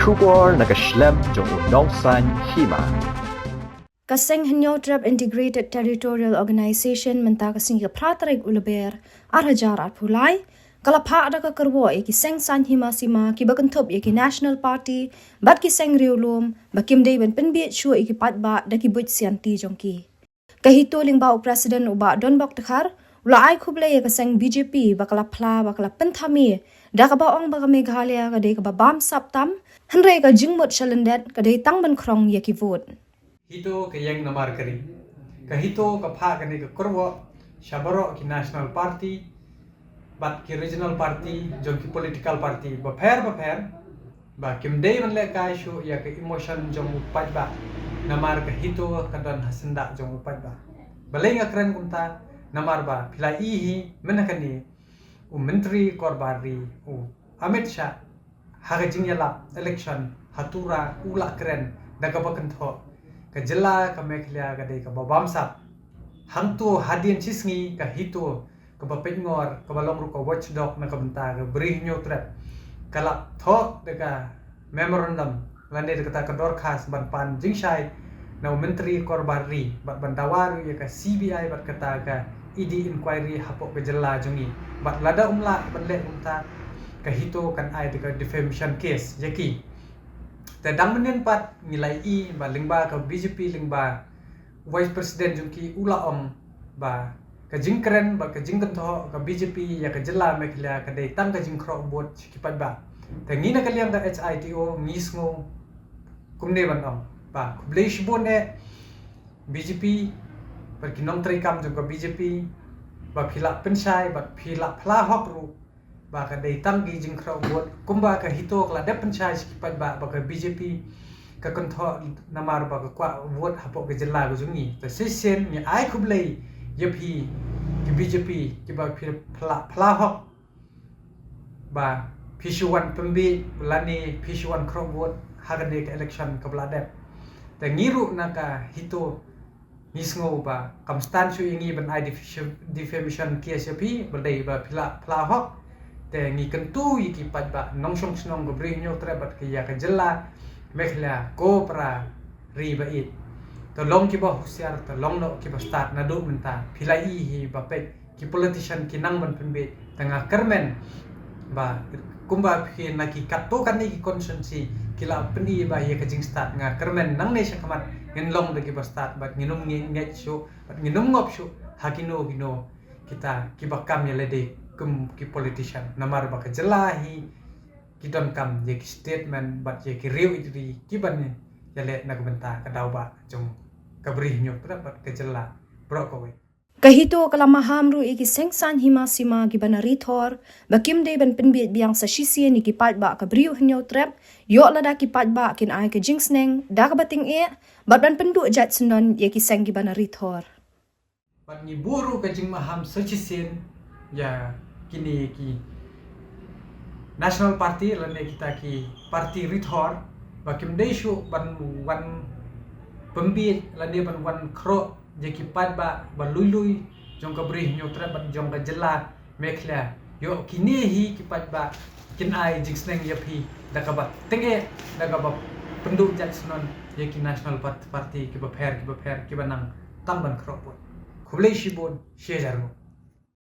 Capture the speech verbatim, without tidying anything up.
Khubor na ka shlem jong u Nongsaiñ Hima. Ka Seng Hynñiewtrep Integrated Territorial Organization mynta ka sngi ka phra tarik u Lber, ar hajar arphew lai, ka la phah da ka kyrwoh ïa ki seng saiñ hima sima kiba kynthup ïa ki National Party bad ki seng riewlum ba kim dei ban pynbiej shuh ïa ki paidbah da ki buit sianti jong ki. Ka HITO lyngba u President u Bah Donbok Dkhar u la ai khublei ïa ka seng BJP ba ka la phla, ba ka la pynthame da kaba ong ba ka Meghalaya ka dei kaba bamsap tam, hynrei ka jingmut sha lyndet ka dei tang ban khrong ïa ki vote. HITO ka ïeng namar ka ri. Ka HITO ka phah kane ka kyrwoh sha baroh ki National Party bad ki Regional Party jong ki political party bapher bapher, ba kim dei ban lehkai shuh ïa ka emotion jong u paidbah, namar ka HITO ka don ha syndah jong u paidbah. Balei nga kren kumta? Namar ba phi la i hi mynhynnin u Myntri Korbah Ri u Amit Shah ha ka jingïalap election ha Tura u la kren da kaba kynthoh ka jylla ka Meghalaya ka dei kaba bamsap. Hangto hadien shisngi ka HITO kaba peitngor kaba long ruh ka watchdog na ka bynta ka Bri Hynñiewtrep ka la thoh da ka memorandum lane da kata ka dorkhas ban pan jingshai na u Myntri Korbah Ri bad ban dawa ruh ïa ka CBI bad kata ka ED inquiry hapoh ka jylla jong ngi. Bad lada um lah ban leh kumta, ka HITO kan ai da ka defamation case ïa ki. Te dang mynnin pat ngi la i ba lyngba ka BJP, lyngba Vice President jong ki u la ong ba ka jingkren bad ka jingkynthoh ka BJP ïa ka jylla Meghalaya ka dei tang ka jingkhroh vote sha ki paidbah. Te ngi na ka liang ka HITO ngi sngew kumne ban ong ba khublei shibun eh BJP bad ki nongtrei kam jong ka BJP ba phi la pynshai bad phi la phla hok ruh ba ka dei tang ki jingkhroh vote, kumba ka HITO ka la dep pynshai sha ki paidbah ba ka BJP ka kynthoh namar ba ka kwah vote hapoh ka jylla ka jong ngi. Te shisien ngi ai khublei ïa phi ki BJP kiba phi phla, phla hok ba phi shu wan pynbiej lane phi shu wan khroh vote ha kane ka election kaba la dep. Te ngi ruh na ka HITO ngi sngew ba kam stan shuh ïa ngi ban ai defi-, defamation case ïa phi, ba dei ba phi la phla hok. Te ngi kyntu ïa ki paidbah nongshong shnong ka Bri Hynñiewtrep bad ka ïa ka jylla Meghalaya ko para ri ba ïeit. Te long kiba husiar, te long noh kiba stad naduh mynta. Phi la i hi ba peit ki politician ki nang ban pynbiej, te nga kyrmen ba kumba phi na ki katto katne ki constituency ki la pyni ba ïa ka jingstad, nga kyrmen nangne shakhmat ngin long da kiba stad bad ngin ym ngeit, ngeit shuh bad ngin ym ngop shuh ha kino kino kita kiba kam ïalade kum ki politician, namar ba ka jylla hi ki donkam ïa ki statement bad ïa ki riew ïeit ri kiban ïaleh na ka bynta ka daw ba jong ka Bri Hynñiewtrep bad ka jylla baroh kawei. Ka HITO ka la maham ruh ïa ki seng saiñ hima sima kiba na Ri Thor ba kim dei ban pynbiej biang sa shisien ïa ki paidbah ka Bri Hynñiewtrep, ïoh lada ki paidbah kin ai ka jingsneng da kaba tyngeh bad ban pynduh jait syndon ïa ki seng kiba na Ri Thor. Bad ngi buh ruh ka jingmaham sa shisien ïa kine ki National Party lane kita ki party Ri Thor ba kim dei shuh ban wan pynbiej lane ban wan khroh ïa ki paidbah ba lui lui jong ka Bri Hynñiewtrep bad jong ka jylla Meghalaya. Ïoh kine hi ki paidbah kin ai jingsneng ïa phi da kaba tyngeh, da kaba pynduh jait syndon ïa ki National Part-, Party kiba pher kiba pher kiba nang tang ban khroh vote. Khublei shibun, shi hajar nguh.